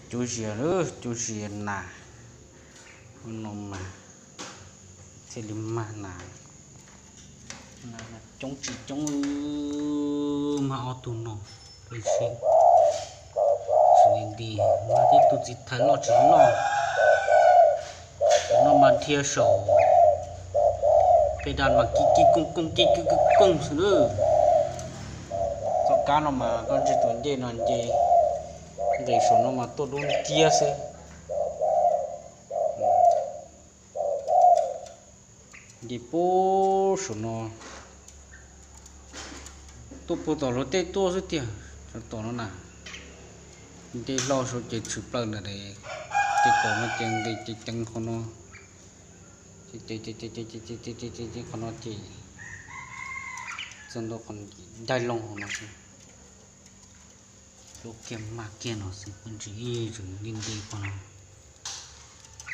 Cov zias, cov zias nas no mas thiaj li mag nas. Coob tsis coob, mag ob tug no, peb seb. Tsis li nti, mag tib tug txiv thais loj tsis loj. Cov no mas dhia saum peb daj mas kib kib kooj kooj kib kib kooj kooj xwb na. Txoj kab no mas koj ntsib tus ncej no nce nqis saum no mas tuaj dub nciab xwb. Nce puag saum no tuaj puag tom hluav taws tuaj xwb tiag. Tom no na, nce hlo saum ces tshwm plaws ntawm ces tom no ces nqis ceev ceev qhov no, ceev ceev ceev ceev qhov no ces txog ntua qhov daig loo hauv no xwb. Lub kiag mag kiag no xwb, poj ntsis ib yam li nti qhov no,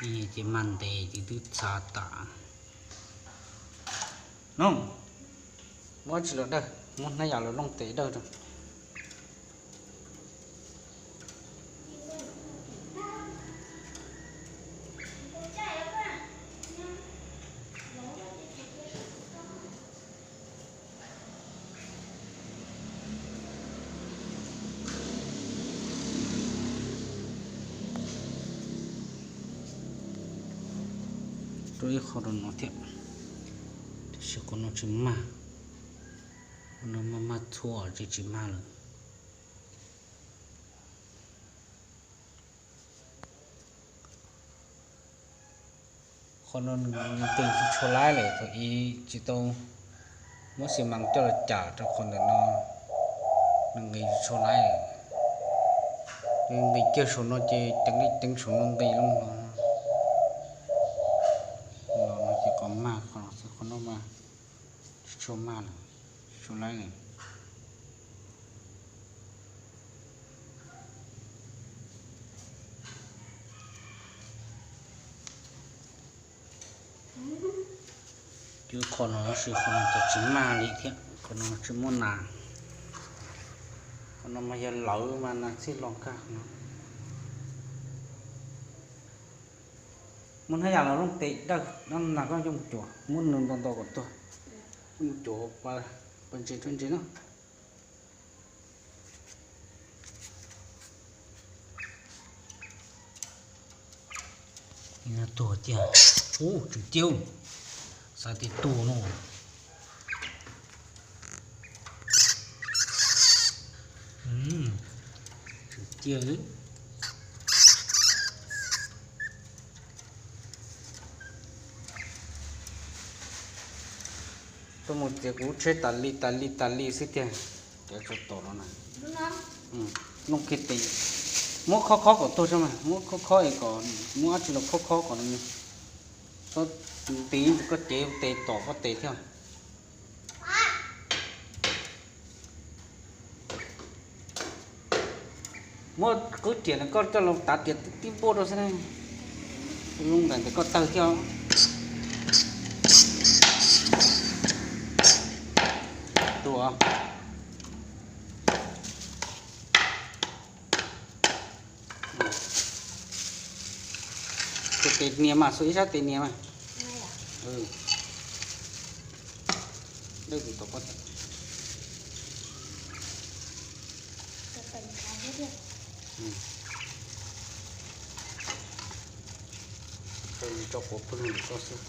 ib yam ces mag ntev ces twb txhav tas. No, muab tsis los dawj, muab hnab yam los looj tes dawj rau. Rau ib qho rau no thiab, tab sis qhov no tsis mag, qhov no mag mag txhua ces tsis mag lawm. Qhov no nws nqis tsis tshua laib lawm, thaum ub tsis tau muab xi mas coj los cam rau qhov ntawm no, nws nqis tsis tshua laib lawm. Nws nqis kiag saum no ces ceev li ceev saum no nqis loo no. Los no ces qhov mag qhov no xwb, qhov no mas tsis tshua mag lawm, tsis tshua laib lawm. Cov qhov no tab sis qhov no cov tsis mag li thiab, qhov no tsis muaj nas. Qhov no mas yog lawv mas nas txhij los kag no. Muab hnab yam los looj tes dawj, nas koj coj mus cuam, muab nws nto nto kom tuag, coj mus cuam pov ntses rau ntses na. Tuag tiag. Ub, tsum tiag, xav tias tuag no. Tsum tiag li. Tuaj mus txiav kuv lub tsheb tas li tas li tas li xwb tiag. Cov tso tom no na. Looj kiag tes, muab khob khob kom tuag tso mas, muab khob khob es kom, muab dab tsi los khob khob kom nws txhob nti koj cev tes tom koj tes thiab. Muab qwb riam ntawm koj coj los tav riam tib npuaj rau xwb na. Zoo nkaus ntawm koj tawg thiab. Tuag. Tus tes nias mas, xuas ib sab tes nias mas. Dawb tus tom pob tw. Tso quav pw ntawm koj xwb.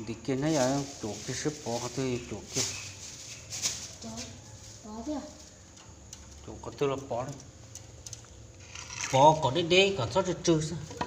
Ntim kiag hnab yam, cuam kiag seb pov qhov twg cuam kiag. Cuam qhov twg los pov li. Pov kom deb deb kom txhob tsw tsw xwb.